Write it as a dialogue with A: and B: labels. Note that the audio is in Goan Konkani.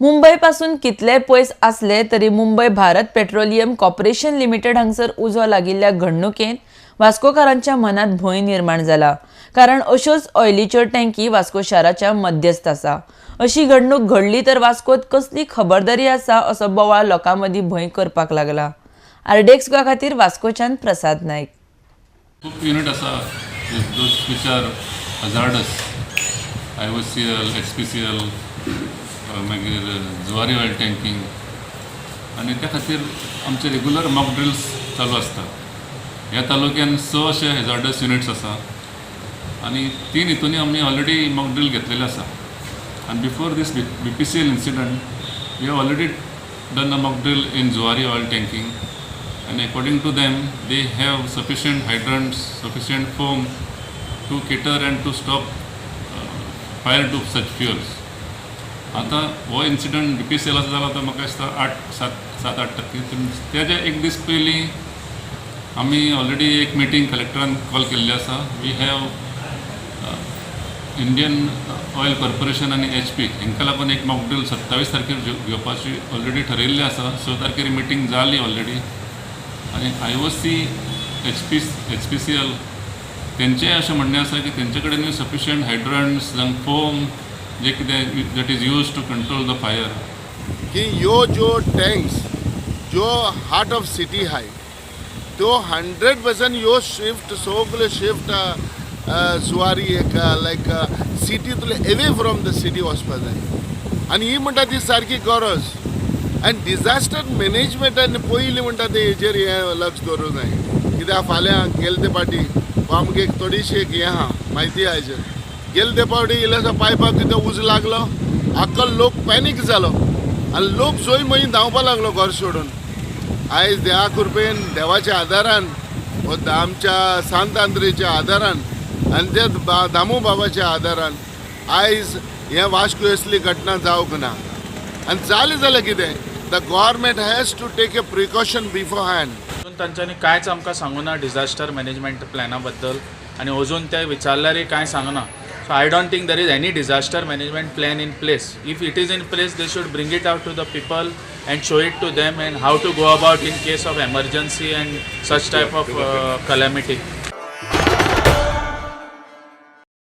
A: मुंबय पासून कितले पयस आसले तरी Mumbai Bharat petroleum corporation limited हांगसर उजो लागिल्ल्या घडणुकेन वास्कोकारांच्या मनात भंय निर्माण जाला, कारण अश्योच ऑयलीच्यो टँकी वास्को शाराच्या मध्यस्थ आसा। अशी घडणूक घडली तर वास्कोत कसली खबरदारी आसा असो बोवाळ लोकां मदीं भंय करपाक लागला। आरडीएक्स गोवा खातीर वास्कोच्यान प्रसाद नायक।
B: खूब युनिट आसा those which are hazardous, IOCL, HPCL, मागीर जुवारी ऑयल टँकिंग आनी त्या खातीर आमचे रेगुलर मॉक ड्रिल्स चालू आसतात। ह्या तालुक्यान 6 अशे हॅजार्डस युनिट्स आसा आनी 3 हितूनी आमी ऑलरेडी मॉक ड्रील घेतलेले आसा। आनी before this BPCL incident we have already done a mock drill in Zuari oil tanking, and according to them they have sufficient hydrants, sufficient foam to cater and to stop fire to such fuels. आतां हो इन्सिडंट BPCL जाला तो म्हाका दिसता 8-7-8% तेज्या एक दीस पयलीं आमी ऑलरेडी एक मिटींग कलेक्टरान कॉल केल्ली आसा। We have Indian Oil Corporation आनी HP हांकां लागून एक मॉक ड्रील 27 तारखेर घेवपाची ऑलरेडी ठरयल्ली आसा। 6 तारखेर मिटींग जाली ऑलरेडी आनी IOC, HPCL तेंचें अशें म्हणणें आसा की तेंचे कडेन सफिशियंट हायड्रंट्स जावं फोम जे कितें that is use to control the fire.
C: की ह्यो ज्यो टँक्स ज्यो हार्ट ऑफ सिटी आहाय त्यो 100% ह्यो शिफ्ट सगल्यो शिफ्ट जुवारी एक लायक सिटींतले एवे फ्रॉम the city वचपा जाय आनी ही म्हणटा ती सारकी गरज। आनी डिजास्टर मॅनेजमेंटान पयलीं म्हणटा ते हेजेर हें लक्ष दवरूंक जाय, कित्याक फाल्यां गेले ते फावटी आमकां एक थोडीशी एक हें आहा म्हायती आहा हेजेर। गेले ते फावटी इल्लोसो पायपाक कितें उजो लागलो, आख्खो लोक पॅनीक जालो आनी लोक जोय मागीर धांवपा लागलो घर सोडून। आयज देवा कृपेन देवाच्या आदारान आमच्या सांत आंद्रेच्या आदारान आनी त्या दामू बाबाच्या आदारान आयज हें वास्को असली घटना जावंक ना। आनी जालें जाल्यार कितें, the government has to take a precaution beforehand.
D: अजून तांच्यांनी कांयच आमकां सांगूना डिजास्टर मॅनेजमेंट प्लॅना बद्दल आनी अजून ते विचारल्यारय कांय सांगना। So I don't think there is any disaster management plan in place. If it is in place, they should bring it out to the people and show it to them and how to go about in case of emergency and such type of calamity.